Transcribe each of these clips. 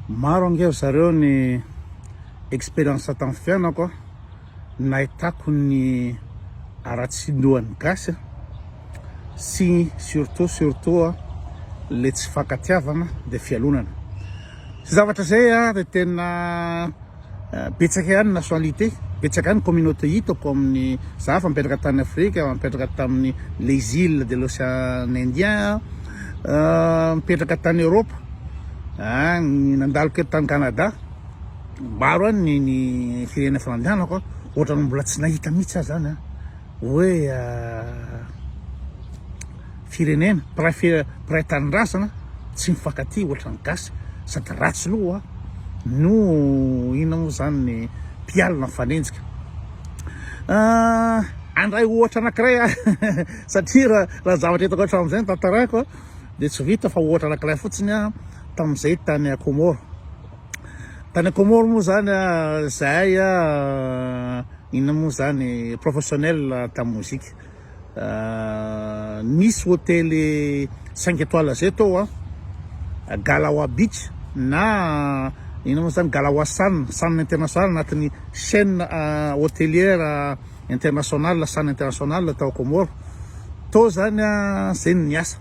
Maro ange ry zareo ny expérience tamin'ny fiainako a, nahitako ny haratsiandohan'ny gasy a, sy surtout surtout a le tsy fankatiavana de fialonana. Zay zavatra zay a de tena betsaka ihany nationalité, betsaka ihany communauté hitako amin'ny, za efa nipetraka tany Afrika, nipetraka tamin'ny les îles de l'océan Indien, nipetraka tany Europe, nandalo kely tany Canada, maro any ny firenena efa nandehanako, ohatran'ny mbola tsy nahita mihitsy aho zany hoe firenena mpiray fi- mpiray tanindrazana tsy mifankatia ohatran'ny gasy sady ratsy loha no inona moa zany ny mpialona mifanenjika. Andray ohatra anankiray aho satria raha raha zavatra hitako hatramin'izay no tantaraiko dia tsy vita fa ohatra anankiray fotsiny aho tamin'izay tany Comores. Tany Comores moa zany zahay inona moa zany professionnel tamin'ny mozika. Nisy hotely cinq étoiles zay tao an, Galawa Beach na inona moa zany Galawa Sun, Sun International anatin'ny chaine hotelière internationale Sun International tao Comores. Tao zany an zay no niasa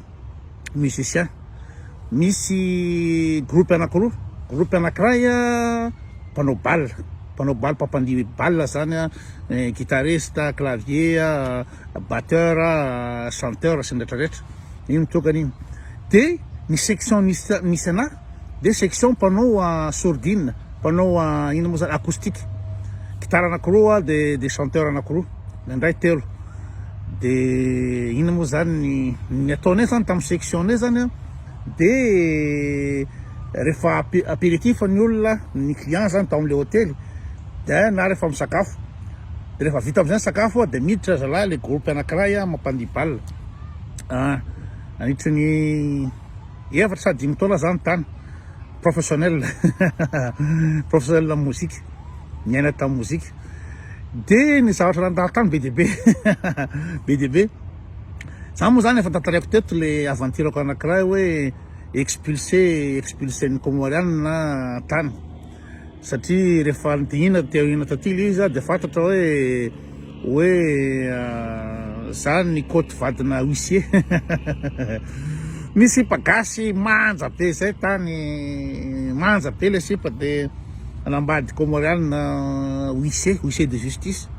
musicien. Misy groupe anakiroa, groupe anakiray mpanao bal, mpanao bal mpampandihy bal zany an, guitariste, clavier, batteur, chanteur sy ny rehetra rehetra, iny mitokana iny. De ny section misy misy anah de section mpanao sourdine, mpanao inona moa zany acoustique, gitara anakiroa de de chanteur anakiroa, indraindray telo. De inona moa zany ny ny ataonay zany tamin'ny section-nay zany an, de rehefa apéritif ny olona, ny client zany tao amin'le hotely de na rehefa misakafo, de rehefa vita amizay ny sakafo de miditra zalahy le groupe anakiray an mampandihy bal, nandritry ny efatra sa dimy taona zany tany, professionnel professionnel amin'ny mozika, niaina tamin'ny mozika, de ny zavatra nandalo tany be dia be be dia be, za moa zany efa tantaraiko teto le aventure-ko anakiray hoe expulsé expulsé-n'ny Comorianina tany. Satria rehefa nidinina taty aoriana taty ilay izy dia fantatra hoe hoe za nikaoty vadina huissier. Nisy sipa gasy manja be zay tany, manja be le sipa dia nanambady Comorianina huissier, huissier de justice.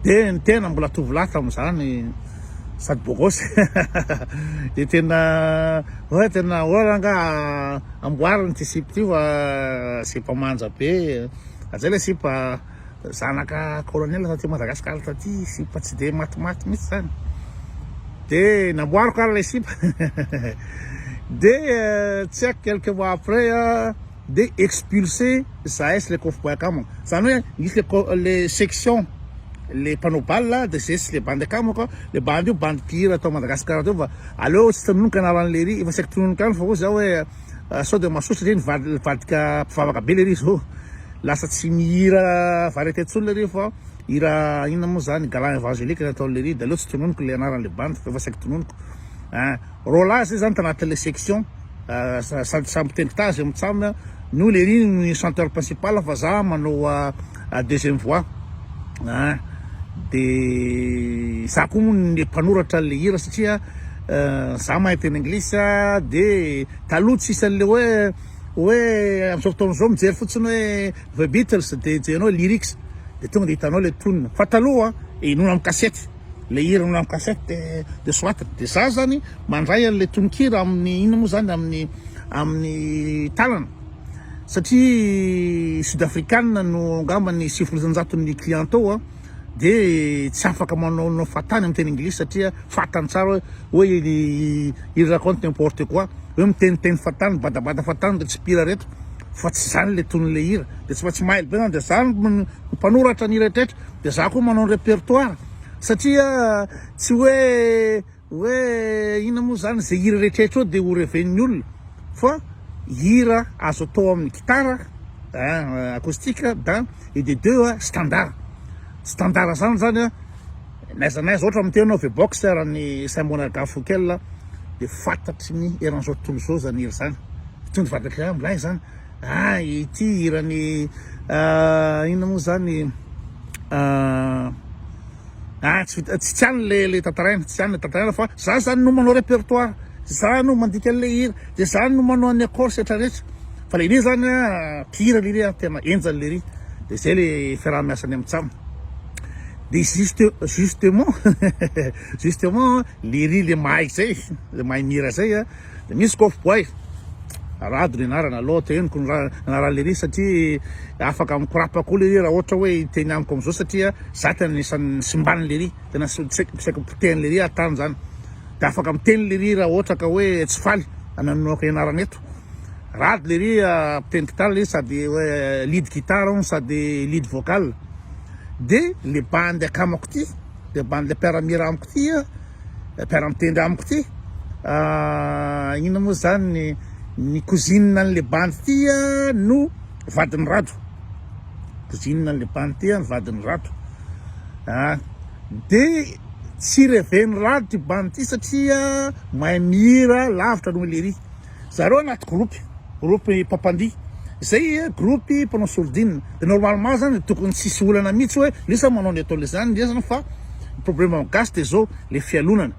Dia ny tena mbola tovolahy tamin'izany sady beau gosse. Dia tena hoe tena ahoana rangaha Amboariny ity sipa ity fa sipa manja be, zay le sipa zanaka colonel taty Madagascar taty, sipa tsy de matimaty mihitsy zany, de namboariko ary le sipa de tsy haiko quelques mois après de expulsé zahay sy le kôfboy akamako, zany hoe nisy le co- le section le mpanao bal de zay sy le bandy akamako, le bandy io bandy mpihira tao Madagascar teo fa Aleo tsy tononiko anaran'i Lery, efa saika tononiko ihany fa hoy zaho hoe sao dia masosotra satria nivadika mpivavaka be Lery zao, lasa tsy mihira variété intsony Lery fa hira inona moa zany galant évangélique ny ataon'i Lery dia aleo tsy tononiko le anaran'le bandy fa efa saika tononiko ah, roalahy zay zany tanatin'le section sady samy mpitendry tazy mitsam no Lery ny chanteur principal fa za manao deuxième voix ah. De za koa moa ny mpanoratra an'le hira satria za mahay teny anglisy de taloha tsisy an'le hoe hoe am'zao fotoana zao mijery fotsiny hoe The Beatles de jerenao hoe lyrics de tonga de hitanao le tonony fa taloha henoina am kasety le hira henoina am kasety de de soratana de za zany mandray an'le tononkira amin'ny inona moa zany amin'ny amin'ny tanana satria sud africaine no angamba ny 90% ny client tao a de tsy afaka manaonao fahatany amin'ny teny anglisy satria fantany tsara hoe hoe il raconte n'importe quoi hoe miteniteny fahatany mibadabada fahatany re tsy mpihira reto fa tsy zany le tonon'le hira de tsy maintsy mailo be zany de za no mpanoratra ny hira rehetrarehetra de za koa manao ny répertoire satria tsy hoe Hoe inona moa zany zay hira rehetrarehetra eo de ho reven'ny olona fa hira azo atao amin'ny gitara acoustique d'un et de deux standard standard zany zany a n'aiza n'aiza ohatra miteny anao V-box raha ny Simon Garfunkel de fantatry ny eran'izao tontolo izao zany hira zany tonga de fantatry ah milay zany. Ah ity hiran'i inona moa zany ah tsy vita tsy tsy any le le tantaraina tsy any le tantaraina fa za zany no manao répertoire za no mandika an'le hira de za no manao ny accord sy rehetra rehetra fa le ry zany a mpihira le ry a tena henjany le ry de zay le fiaraha-miasany amin'ny tsam de juste justement justement le ry le mahay zay le mahay mihira zay a De misy kôfy boay, Rado ny anarana, aleo teneniko ny anaran'i Lery satria afaka mikorapa koa Lery raha ohatra hoe hiteny amiko amin'izao satria za tena anisan'ny simban'i Lery, tena saika potehin'i Lery aho tany zany. De afaka miteny Lery raha ohatra ka hoe tsy faly ananoako anarana eto. Rado Lery mpiteny gitara Lery sady hoe lead guitare hono sady lead vocal. De le bandy akamako ty, le bandy le mpiara-mihira amiko ty Mpiara-mitendry amiko ty, inona moa zany ny ny cousine an'le bandy ty no vadin'i Rado, cousine an'le bandy ty no vadin'i Rado, ah de tsy reven'i Rado ty bandy ty satria mahay mihira lavitra noho i Lery. Zareo anaty groupe, groupe mpampandihy, zay groupe mpanao sourdine, de normalement zany tokony tsisy olana mihitsy hoe ndry samy manao ny ataony zany ndry zany fa ny problème am gasy de zao le fialonana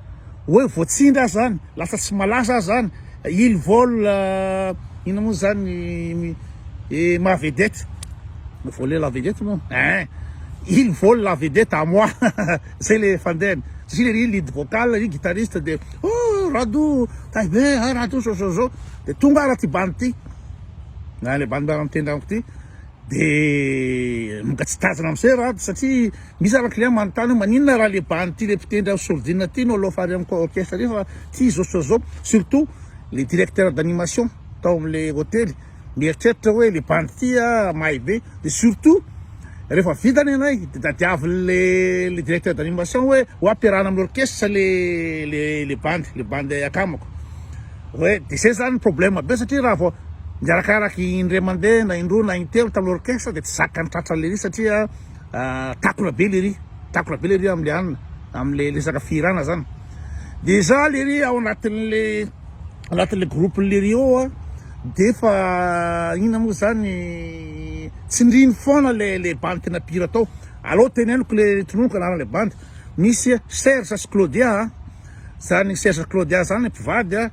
hoe voatsindry aho zany, lasa tsy malaza aho zany, il vole inona moa zany ma vedette, voler la vedette moa ein, il vole la vedette à moi zay le fandehany satria le ry lead vocal, ry guitariste de oh Rado tay be ah Rado zao zao zao de tonga ara ty bandy ty na le bandy miara mitendry amiko ty de monga tsy tazana amizay Rado satria misy ara client manontany hoe maninona raha le bandy ty le mpitendry am sourdine ty no aloha ary am orchestre ty fa ty zao zao zao surtout le directeur d'animation tao amle hotely Mieritreritra hoe le bandy ty a mahay be de surtout rehefa vita ny anay de tadiavin'le le directeur d'animation hoe ho ampiarahana amin'ny orchestre le le le bandy le bandy akamako hoe de zay zany problème be satria raha vao miarakaraky indray mandeha na indroa na intelo tamin'ny orchestre de tsy zakan'ny tratran'le ry satria takona be le ry takona be le ry am'le anona am'le resaka fihirana zany de za le ry ao anatin'le anatin'le groupe le Rio a de efa inona moa zany tsindriny foana le le bandy tena pire tao aleo teneniko le tononiko anaran'le bandy misy Serge sy Claudia a zany Serge sy Claudia zany mpivady a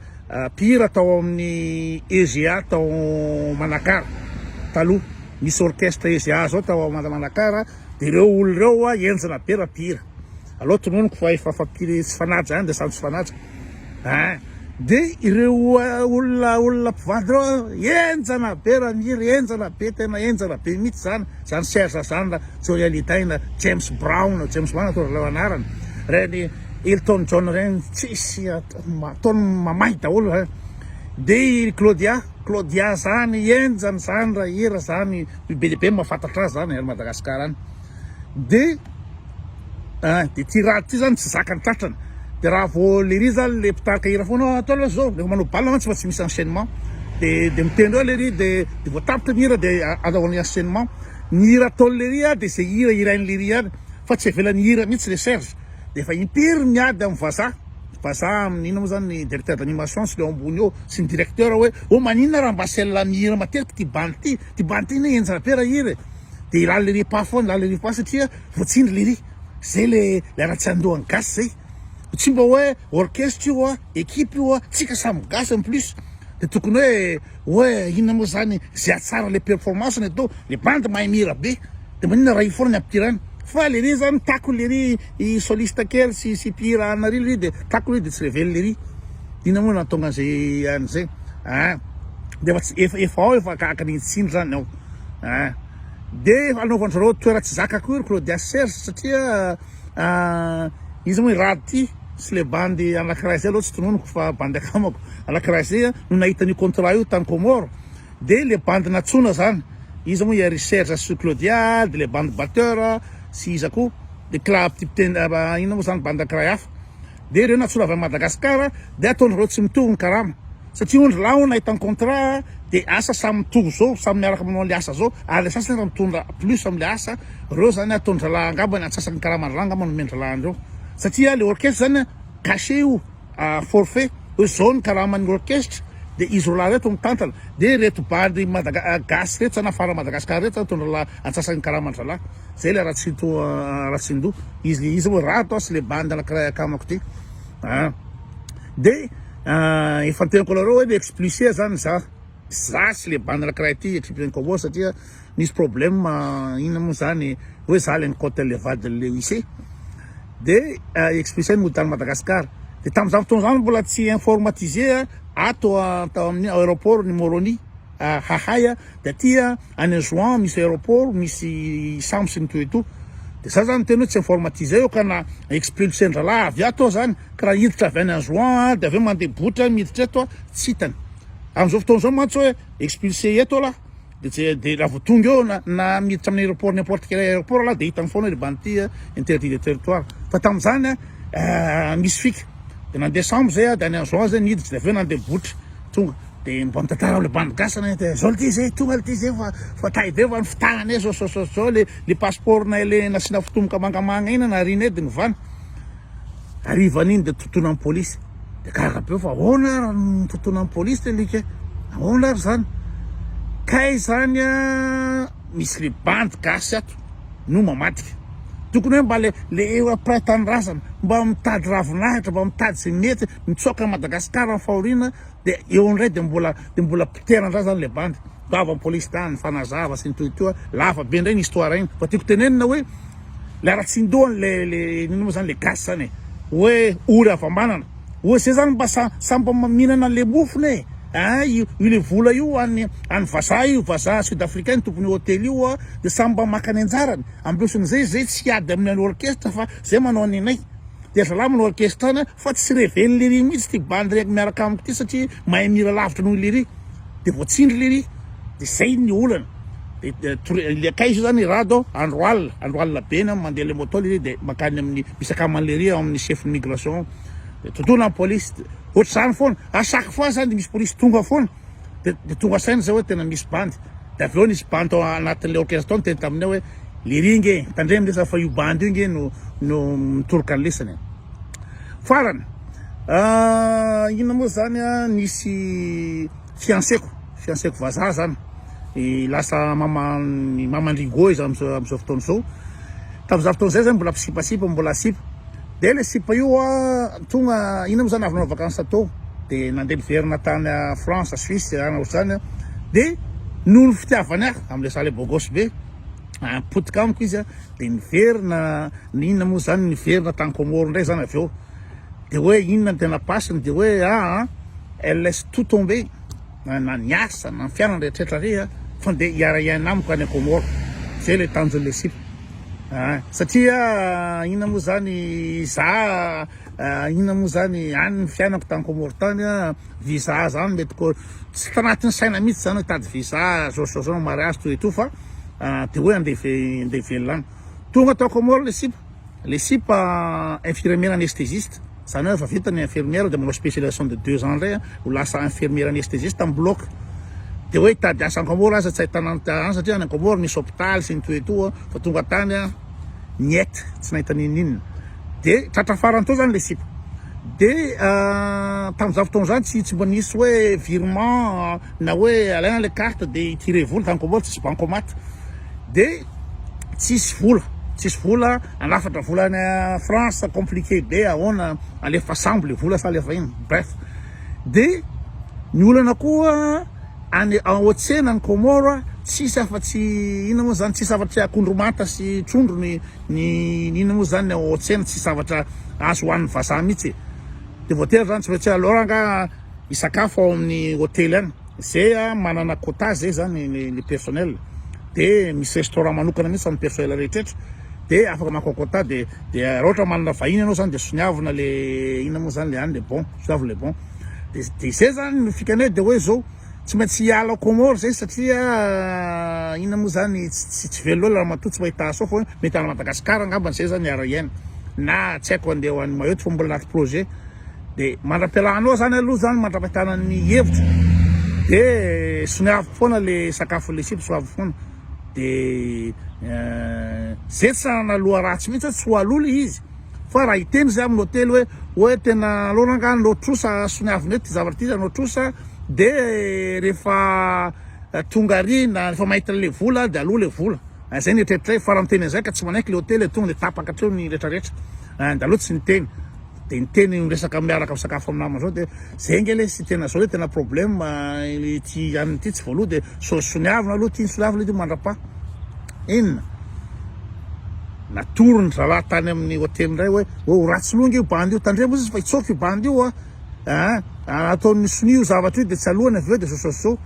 mpihira tao amin'ny EGA tao Manakara taloha misy orchestre EGA zao tao Manakara de ireo olo ireo a henjana be raha mpihira aleo tononiko fa efa fa pire tsy fanaja ihany de samy tsy fanaja Ein! De ireo olona olona mpivady ireo henjana be raha mihira, henjana be, tena henjana be mihitsy zany, zany Serge zany ra Johnny Hallyday na James Brown, James Brown atao zareo anarany, reny Elton John reny tsisy ataony mamay daholo zany, de i Claudia, Claudia zany henjana zany raha hira zany, be dia be ny mahafantatra azy zany any Madagascar any. De ah de ty raha ty zany tsy zakany tratrany de raha vao lery zany le mpitarika hira foana atao aloha zao rehefa manao bal mantsy fa tsy misy enchaînement de de mitendry eo lery de de vao tapitra ny hira de anaovana enchaînement ny hira ataon'i lery ah de zay hira hirain'i lery ihany fa tsy avelany hira mihitsy le Serge de efa impiry miady amin'ny vazaha vazaha amin'ny inona moa zany ny directeur d'animation sy le ao ambony eo sy ny directeur hoe oh maninona raha mba asian'la mihira matetika ty bandy ty ty bandy ty anie henjana be raha hira e De i le repas foana, le repas satria voatsindry le riz. Zay le le ratsiandohan'ny gasy zay. Tsy mba hoe orchestre io a, equipe io a, tsika samy gasy en plus. De tokony hoe hoe inona moa zany zay hahatsara le performance ny atao, le bandy mahay mihira be. De maninona raha io foana ny ampihirana. Fa le riz zany tako le riz i soliste kely sy sy mpihira anary le riz de tako le riz de tsy revely le riz. Inona moa nahatonga an'izay an'izay. Ah, de efa tsy efa efa ao efa akaka ny tsindry zany ao. Ah. De efa anaovan-dry zareo toera tsy zaka koa ry Claudia sy Serge satria iza moa i Rado ty sy le bandy anakiray zay aloha tsy tononiko fa bandy akamako anakiray zay no nahita an'io contrat io tany Comores de le bandy natsoina zany iza moa i ry Serge sy Claudia de le bandy batteur sy iza koa de cla ty mpitendry inona moa zany bandy anakiray hafa Dia ireo nantsoina avy any Madagascar dia ataon'ireo tsy mitovy ny karama satria hono ry lahy hono nahita ny contrat dia asa samy mitovy zao samy miaraka manao an'ilay asa zao ary ilay sasany aza mitondra plus amin'ilay asa ireo zany ataon-dry zalahy angamba ny antsasaky ny karaman-dry lahy angamba no omen-dry zalahy an'ireo satria ilay orchestre zany cachet io forfait hoe zao ny karaman'ny orchestre. De izy roalahy reto mitantana, de reto bandy madaga gasy reto zany afara Madagascar reto zany mitondra la antsasan'ny karaman-dralahy. Zay le Ratsinto Ratsindoha, izy izy moa Rado sy le bandy anakiray akamako ty. Ah. De efa niteniko anareo hoe mi-expulser zany za. Za sy le bandy anakiray ty equipe Congo satria nisy problème inona moa zany hoe za le ni-cote le vadin'le huissier. De expulser mody tany Madagascar. De tamin'izany fotoana izany mbola tsy informatisé ato tao amin'ny aéroport ny Moroni hahay de aty any Anjouan misy aéroport misy sambo sy ny tout et tout. De za zany miteny hoe tsy informatisé io ka na expulser-ndralahy avy ato aho zany ka raha hiditra avy any Anjouan de avy eo mandeha botra miditra eto tsy hitany. Amin'izao fotoana izao mantsy hoe expulser eto aho lahy De tsy de raha vao tonga eo na na miditra amin'ny aéroport n'importe quel aéroport lah de hitany foana hoe ry bandy ty interdit de territoire. Fa tamin'izany a misy fika. De nandeha sambo zay a de any Anjouan zay niditra de avy eo nandeha botry tonga. De mba mitantara am'le bandy gasy anay de zao lty zay tonga lty zay fa fa tay be fa ny fitagnanay zao zao zao zao le le passeport nay le nasiana fitomboka mangamanga iny narianay de novana. Harivan'iny de totonan'ny polisy. De gaga be fa ahoana ary no totonan'ny polisy le alika e? Ahoana ary zany? Kay zany a misy le bandy gasy ato no mamadika. Tokony hoe mba le le eo mpiray tanindrazana mba mitady ravinahitra, mba mitady izay mety, mitsoaka an'i Madagasikara amin'ny fahoriana de eo indray de mbola de mbola potehina indray zany le bandy. Tava ny polisy tany, nifanazava sy ny toy toa, lava be indray ny histoire iny. Fa tiako tenenina hoe le haratsian-dohany le le inona moa zany le gasy zany e, hoe ory hava-manana, hoe zay zany mba sa samy mba mihinana le mofony e, ah io io le vola io an'ny an'ny vazaha io, vazaha sud africain ny tompon'io hotely io a, de samy mba maka ny anjarany, ampiasan'izay zay tsy hiady amin'ny an'ny orchestre fa zay manao ny anay. Dia zalahy manao orchestre any fa tsy reven'i lery mihitsy ity bandy raiky miaraka amiko ity satria mahay mihira lavitra noho i lery dia voatsindry lery dia zay ny olana dia le akaiza io zany rado andro alina andro alina be na mandeha le moto lery dia makany amin'ny misy akaman'i lery ao amin'ny chef ny migration dia tontolo ny police ohatr'izany foana à chaque fois zany dia misy polisy tonga foana Dia dia tonga saina zay hoe tena misy bandy. Dia avy eo nisy bandy tao anatin'ilay orchestre tao niteny taminay hoe lery nge tandremo lesy fa io bandy io nge no no mitoroka ny lesany e. Farany, inona moa zany a, nisy fiancé-ko, fiancé-ko vazaha zany, lasa maman maman-dRigo izy amin'izao amin'izao fotoana izao. Tamin'izany fotoana izay zany mbola mpisipasipa, mbola sipa. Dia ilay sipa io a, tonga, iny moa zany avy nanao vacances tao, dia nandeha niverina tany France, Suisse, any ohatr'izany a, dia noho ny fitiavany ahy, amin'ilay za ilay beau gosse be, potika amiko izy a, dia niverina, inona moa zany, niverina tany Comores indray zany avy eo, dia hoe inona no tena pasiny, dia hoe aa, elle laisse tout tomber, na ny asa, na ny fiainana rehetrarehetra re a, fa ndeha hiara-hiaina amiko any Comores, zay ilay tanjon'ilay sipa. Ah, satria inona moa zany za inona moa zany any ny fiainako tany Comores tany a, visa zany mety ko tsy tanatin'ny saina mihitsy zany hoe hitady visa zao zao zao mariage tout et tout fa de hoe andeha andeha hivelona any. Tonga tao Comores le sipa, le sipa infirmière anesthésiste, zany hoe efa vita ny infirmière de manao spécialisation de deux ans ndray ho lasa infirmière anesthésiste am bloc. De hoe hitady asa any Comores aza tsy ahitana any satria any Comores misy hôpitaly sy ny tout et tout fa tonga tany a niet tsy nahita n'inon'inona. De tratra farany teo zany le sipa. De tamin'izany fotoana izany tsy tsy mba nisy hoe virement na hoe alaina le carte de hi-tirer vola tany Comores tsisy bancomat. De tsisy vola, tsisy vola hanafatra vola any France compliqué be ahoana alefa sambo le vola sa alefa inona bref. De ny olana koa any ao an-tsena any Comores tsisy afa-tsy inona moa zany tsisy afa-tsy akondro manta sy trondro ny ny inona moa zany ao an-tsena tsisy zavatra azo hohanin'ny vazaha mihitsy e. De voatery zany tsy maintsy aleo rangaha hisakafo ao amin'ny hotely any. Zay a manana quota zay zany ny ny personnel de misy restaurant manokana mihitsy amin'ny personnel rehetra de afaka maka quota de de raha ohatra manana vahiny ianao zany de soniavina le inona moa zany le any le bon soniavina le bon de de zay zany ny fikany hoe de hoe zao tsy maintsy hiala ao Comores zay satria inona moa zany tsy tsy velona eo ramatoa tsy mahita asa ao fa mety any Madagascar angambany zay zany hiara-hiaina na tsy haiko andeha ho any Mayotte fa mbola anaty projet De mandra-pialanao zany aloha zany mandra-pahitana ny hevitra de soniaviko foana le sakafon'le sipa soaviko foana de zay tsy nanana loha ratsy mihitsy hoe tsy ho aloha le izy fa raha hiteny zay amin'ny hotely hoe hoe tena aleo rangaha anao trosa soniavina eto ty zavatra ty anao trosa. de rehefa tonga ary na rehefa mahita an'le vola de aloa le vola. Zay ny eritreritray fa raha miteny an'izay ka tsy manaiky le hotely de tonga de tapaka hatreo ny retraretra. De aleo tsy niteny. De niteny miresaka miaraka misakafo amin'ny namana zao de zay nge lesy tena zao le tena problème ity anona ity tsy voaloa de soniavina aloha ity soniavina ity mandrapaha. Inona? Natoron'ny zalahy tany amin'ny hotely indray hoe ho ratsy loha nge io bandy io, tandremo izy fa hitsoaka io bandy io a. Ah, ataon'ny sonia io zavatra io de tsy alohany avy eo de zao zao zao.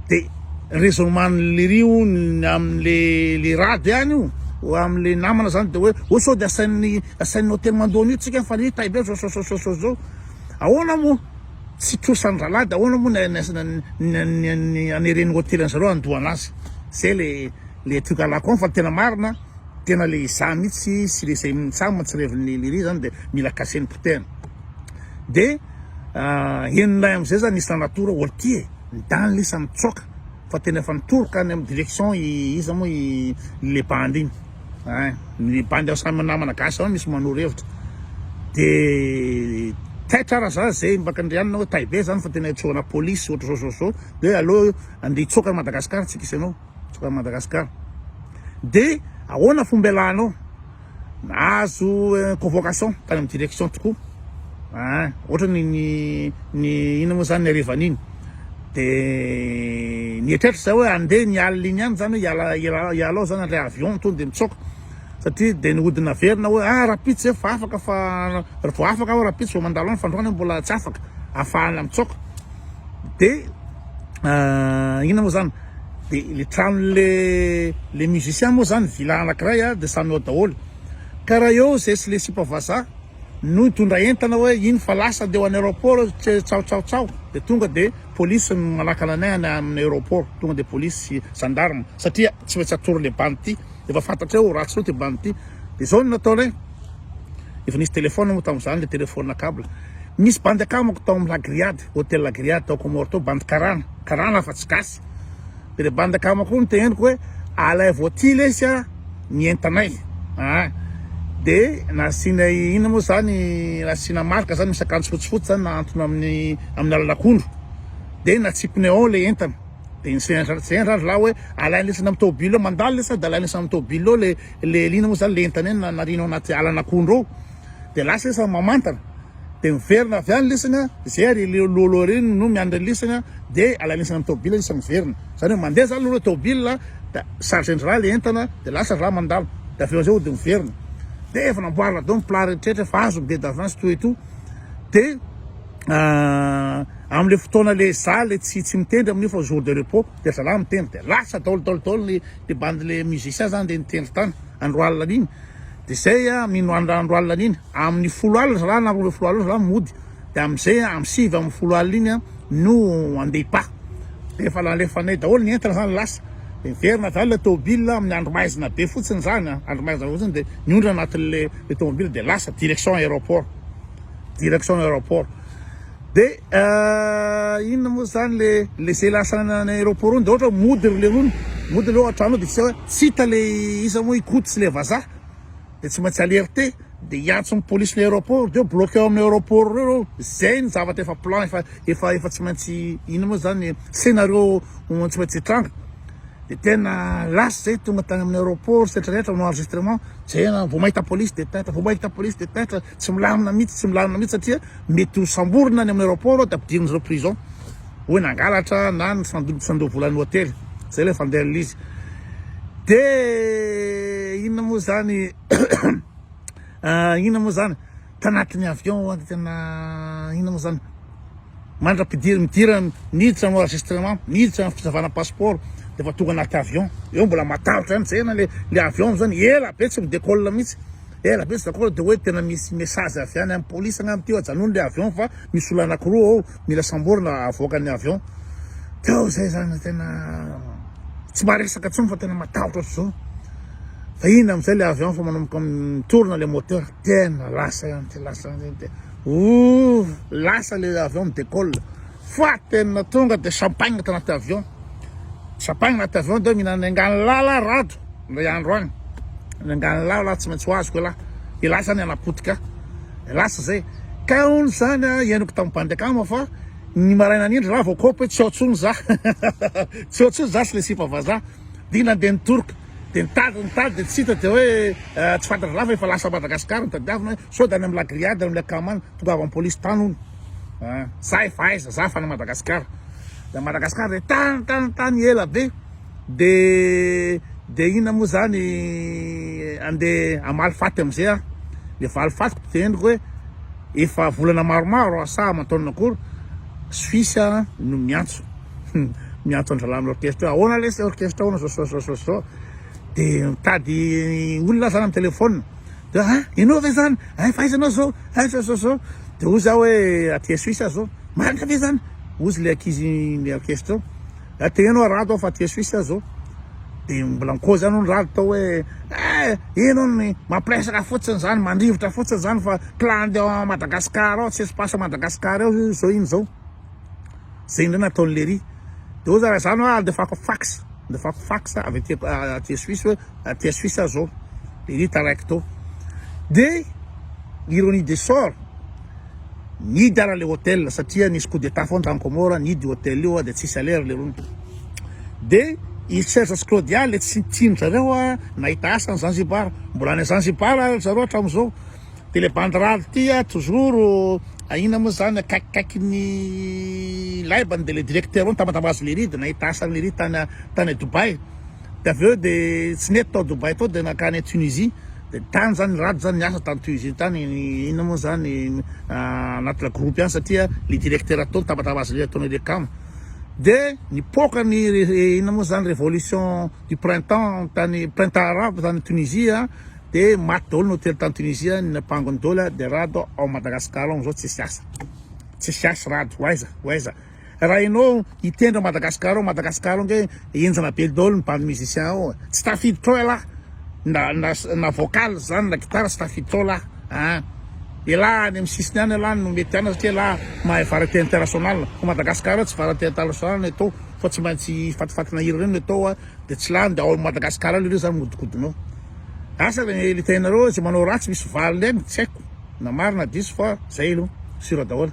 De raisonnement lery io ny amin'le le rad ihany io, amin'le namana zany de hoe oh sao de asain'ny asain'ny hotely mandoa an'io tsika fa le tay be zao zao zao zao zao. Ahoana moa? Tsy trosan'ny rahalahy de ahoana moa ny ny ny aneren'ny hotely an'zareo handoa anazy. Zay le le truc à la con fa tena marina tena le izaho mihitsy sy le zay mitsam tsy revin'ny lery zany de mila casser-ny potehina. De henonay amizay zany nisy nanatoro olo ty e, ndany lisa mitsoaka fa tena efa nitoroka any amin'ny direction i iza moa i le bandy iny. Ein, ny bandy ao samy namana gasy ao misy manoro hevitra. De taitra ara za zay mbaka ndrianina hoe tay be zany fa tena itsohana polisy ohatra zao zao zao de aleo andeha hitsoaka an'i Madagascar tsika sy ianao, hitsoaka an'i Madagascar. De ahoana fomba ialanao? Nahazo convocation tany amin'ny direction tokoa ah, ohatra ny ny ny inona moa zany ny harivan'iny de nieritreritra zay hoe andeha ny alina iny ihany zany hoe hiala hiala hiala ao zany handray avion tonga de mitsoaka satria de nihodina averina hoe ah rahampitso zay fa afaka fa vao afaka aho rahampitso vao mandalo any fa androany aho mbola tsy afaka ahafahana mitsoaka de inona moa zany de le tranon'le le musicien moa zany villa anakiray a de samy ao daholo ka raha eo zay sy le sipa vazaha no nitondra entana hoe iny fa lasa andeha ho any aéroport tsao tsao tsao de tonga de police no manakana anay any amin'ny aéroport tonga de police sy gendarme satria tsy maintsy atoro le bandy ty efa fantatra eo ratsy loatra ty bandy ty de zao no nataonay efa nisy téléphone moa tamin'izany le téléphone câble nisy bandy akamako tao amin'ny la grillade hôtel la grillade tao Comores tao bandy karana karana fa tsy gasy de le bandy akamako no teneniko hoe alaivo aty lesy a ny entanay ah de nasiana inona moa zany nasiana marika zany misy akanjo fotsifotsy zany nahantona amin'ny amin'ny alalakondro de natsipinay ao le entana de nisendra sendra ry lahy hoe alainy lesy amin'ny tôbily ao mandalo lesy de alainy lesy amin'ny tôbily ao le le inona moa zany le entana iny nariana ao anaty alan'akondro ao de lasa izy mamantana de miverina avy any lesy a zay ary le lolo reny no miandry lesy a de alainy lesy amin'ny tôbily izy miverina zany hoe mandeha zany lolo tôbily de chargé-ndry raha le entana de lasa ry raha mandalo de avy eo amizay hody miverina de efa namboarina daholo ny plat rehetrarehetra efa azo ny billet d'avance tout et tout de amle fotoana le za le tsy tsy mitendry amin'io fa jour de repos de zalahy mitendry de lasa daholo daholo daholo ny le bandy le musicien zany de nitendry tany andro alina iny de zay a mino andro andro alina iny amin'ny folo alina zalahy na 12 alina zalahy mody de am'izay amin'ny sivy amin'ny folo alina iny a no andeha hipaha de efa nalefanay daholo ny entana zany lasa de miverina avy any le tômobile amin'ny andro maizina be fotsiny zany a andro maizina fotsiny de niondrana anatin'le le tômobile de lasa direction aéroport direction aéroport de inona moa zany le le zay lasa any aéroport iny de ohatra hoe mody ry lerony mody reo an-trano de tsy hoe tsy hita le iza moa i Koto sy le vazaha de tsy maintsy alerte de hiantso ny police ny aéroport de bloqué ao amin'ny aéroport reo reo zay ny zavatra efa plan efa efa efa tsy maintsy inona moa zany scénario tsy maintsy hitranga de tena lasa zay tonga tany amin'ny aéroport sy rehetrarehetra manao enregistrement zay vao mahita police de taitra vao mahita police de taitra tsy milamina mihitsy tsy milamina mihitsy satria mety ho samborina any amin'ny aéroport de ampidirina zareo prison hoe nangalatra na ny sandoa volan'ny hotely zay le fandehan'ilay izy de inona moa zany inona moa zany tanatin'ny avion tena inona moa zany mandra-pidir midira miditra ny enregistrement miditra ny fisavana passeport de efa tonga anaty avion eo mbola matahotra ihany zay na le le avion zany ela be tsy mi-décolle mihitsy ela be tsy décolle de hoe tena misy message avy any amin'ny police angamba ty ajanony le avion fa misy olona anakiroa ao mila samborina avoakan'ny avion teo zay zany tena tsy maresaka intsony fa tena matahotra ohatr'izao fa iny amizay le avion fa manomboka mitorona le moteur tena lasa ihany ty lasa ihany ty Ouh lasa le avion mi-décolle fa tena tonga de champagne tanaty avion champagne anaty avion de mihinana engany lala rado ndray andro any engany lala tsy maintsy ho azoko elah elah zany anapotika lasa zay ka hono zany a henoko tamin'ny bandy akama fa. Ny maraina an'iny ry vao kopy hoe tsy ao tsony za. Tsy ao tsony za sy le sipa vazaha. Dia nandeha nitoroka. Dia nitady nitady dia tsy hita dia hoe tsy fantatry lahy fa efa lasa Madagascar no tadiavina hoe sao dia any amin'ny la grillade any amin'ny akama any. Tonga avy amin'ny polisy tany hono. Za efa aiza? Za efa any Madagascar. Dia Madagascar dia tany tany tany ela be. De de inona moa zany andeha hamaly faty amizay aho, le valifatiko de henoko hoe efa volana maromaro aho sa aman-taonina akory Suisse no miantso miantso an-dralahy amin'ny orchestre hoe ahoana lesy orchestre ahoana zao zao zao zao zao de mitady olona aho zany amin'ny téléphone de ah ianao ve zany ah fa aiza anao zao ah zao zao zao de hozy aho hoe aty Suisse aho zao marina ve zany hozy le ankizy ny orchestre ao. Raha te heno rado aho fa aty Suisse aho zao de mbola mikozy ihany hono rado tao hoe eh ino hono mampiresaka fotsiny zany mandrivotra fotsiny zany fa clan ao Madagascar ao tsy espace Madagascar ao zao iny zao zay indray nataon'i Lery de hoy za raha zany hoa andefako fax andefako fax avy aty aty Suisse hoe aty Suisse aho zao Lery taraiky tao de ironie de sort Nihidy ara le hotel satria nisy coup d'etat foana tany Comores, nihidy io hotel io de tsisy salaire lerony. De i Serge sy Claudia le tsy tian zareo nahita asa any Zanzibar, mbola any Zanzibar ary zareo hatramizao. De le bandy rado ty toujours inona moa zany akaikikaikin'ny laibany de le directeur io nitabataba azy lery de nahita asa lery tany tany Dubaï. De avy eo de tsy nety tao Dubaï tao de nankany Tunisie de tany zany Rado zany niasa tany Tunisie tany inona moa zany anatina groupe ihany satria le directeur tao nitabataba azy le ataony le kamo de nipoaka ny inona moa zany révolution du printemps tany printemps arabe tany Tunisie de maty daholo ny hôtel tany Tunisie ny nampangony daholo de Rado ao Madagascar ao amizao tsisy asa tsisy asa Rado ho aiza ho aiza Raha ianao hitendry ao Madagascar ao, Madagascar ao nge henjana be daholo ny bandy musicien ao e. Tsy tafiditra ao ialahy. Na na na vocal zany na gitara tsy tafiditra ao lahy a. Ialahy any amin'ny sisiny any ialahy no mety any satria ialahy mahay variété international. Fa Madagascar ao tsy variété international no atao fa tsy maintsy fatifatina hira ireny no atao a, dia tsy lany dia ao Madagascar ao leroa zany mihodinkodina ao. Asa le le teninareo zay manao ratsy misy valiny any tsy haiko na marina na diso fa zay aloha. Sur daholo.